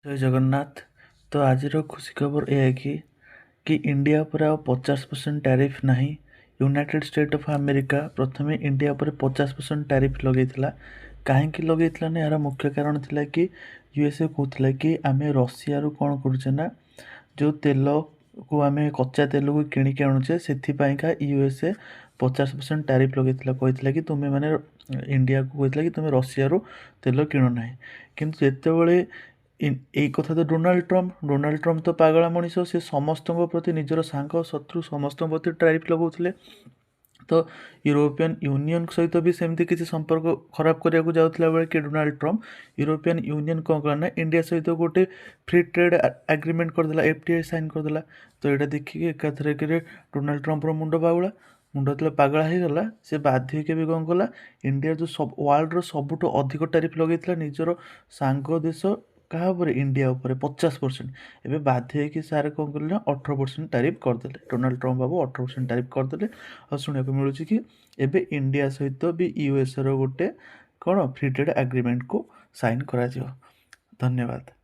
ଜୟ ଜଗନ୍ନାଥ। ତ ଆଜିର ଖୁସି ଖବର ଏହା କି ଇଣ୍ଡିଆ ଉପରେ ଆଉ 50% ଟ୍ୟାରିଫ୍ ନାହିଁ। ୟୁନାଇଟେଡ଼୍ ଷ୍ଟେଟ୍ ଅଫ୍ ଆମେରିକା ପ୍ରଥମେ ଇଣ୍ଡିଆ ଉପରେ 50% ଟ୍ୟାରିଫ୍ ଲଗେଇଥିଲା। କାହିଁକି ଲଗେଇଥିଲା ନା, ଏହାର ମୁଖ୍ୟ କାରଣ ଥିଲା କି ୟୁଏସ୍ଏ କହୁଥିଲା କି ଆମେ ରଷିଆରୁ କ'ଣ କରୁଛେ ନା, ଯେଉଁ ତେଲକୁ ଆମେ କଚ୍ଚା ତେଲକୁ କିଣିକି ଆଣୁଛେ, ସେଥିପାଇଁକା ୟୁଏସ୍ଏ 50% ଟ୍ୟାରିଫ୍ ଲଗେଇଥିଲା। କହିଥିଲା କି ତୁମେମାନେ, ଇଣ୍ଡିଆକୁ କହିଥିଲା କି ତୁମେ ରଷିଆରୁ ତେଲ କିଣ ନାହିଁ। କିନ୍ତୁ ଯେତେବେଳେ ଏଇ କଥା ତ ଡୋନାଲ୍ଡ ଟ୍ରମ୍ପ ତ ପାଗଳା ମଣିଷ। ସେ ସମସ୍ତଙ୍କ ପ୍ରତି, ନିଜର ସାଙ୍ଗ, ଶତ୍ରୁ ସମସ୍ତଙ୍କ ପ୍ରତି ଟ୍ୟାରିଫ୍ ଲଗାଉଥିଲେ। ତ ୟୁରୋପିଆନ୍ ୟୁନିଅନ୍ ସହିତ ବି ସେମିତି କିଛି ସମ୍ପର୍କ ଖରାପ କରିବାକୁ ଯାଉଥିଲା ବେଳେ କି ଡୋନାଲ୍ଡ ଟ୍ରମ୍ପ, ୟୁରୋପିଆନ୍ ୟୁନିଅନ୍ କ'ଣ କଲା ନା, ଇଣ୍ଡିଆ ସହିତ ଗୋଟେ ଫ୍ରି ଟ୍ରେଡ଼୍ ଆଗ୍ରିମେଣ୍ଟ କରିଦେଲା, ଏଫ୍ଟିଏ ସାଇନ୍ କରିଦେଲା। ତ ଏଇଟା ଦେଖିକି ଏକାଥରକରେ ଡୋନାଲ୍ଡ ଟ୍ରମ୍ପର ମୁଣ୍ଡ ବାଉଳା, ମୁଣ୍ଡ ଯେତେବେଳେ ପାଗଳା ହେଇଗଲା, ସେ ବାଧ୍ୟ ହେଇକି ବି କ'ଣ କଲା, ଇଣ୍ଡିଆ ଯେଉଁ ସବୁ ୱାର୍ଲଡ଼ର ସବୁଠୁ ଅଧିକ ଟ୍ୟାରିଫ୍ ଲଗେଇଥିଲା ନିଜର ସାଙ୍ଗ ଦେଶ କାହା ଉପରେ, ଇଣ୍ଡିଆ ଉପରେ 50%, ଏବେ ବାଧ୍ୟ ହେଇକି ସାର୍ କ'ଣ କଲେ ନା, 18% ଟ୍ୟାରିଫ୍ କରିଦେଲେ। ଡୋନାଲ୍ଡ ଟ୍ରମ୍ପ ବାବୁ 18% ଟ୍ୟାରିଫ୍ କରିଦେଲେ। ଆଉ ଶୁଣିବାକୁ ମିଳୁଛି କି ଏବେ ଇଣ୍ଡିଆ ସହିତ ବି ୟୁଏସ୍ର ଗୋଟେ କ'ଣ ଫ୍ରି ଟ୍ରେଡ଼୍ ଆଗ୍ରିମେଣ୍ଟକୁ ସାଇନ୍ କରାଯିବ। ଧନ୍ୟବାଦ।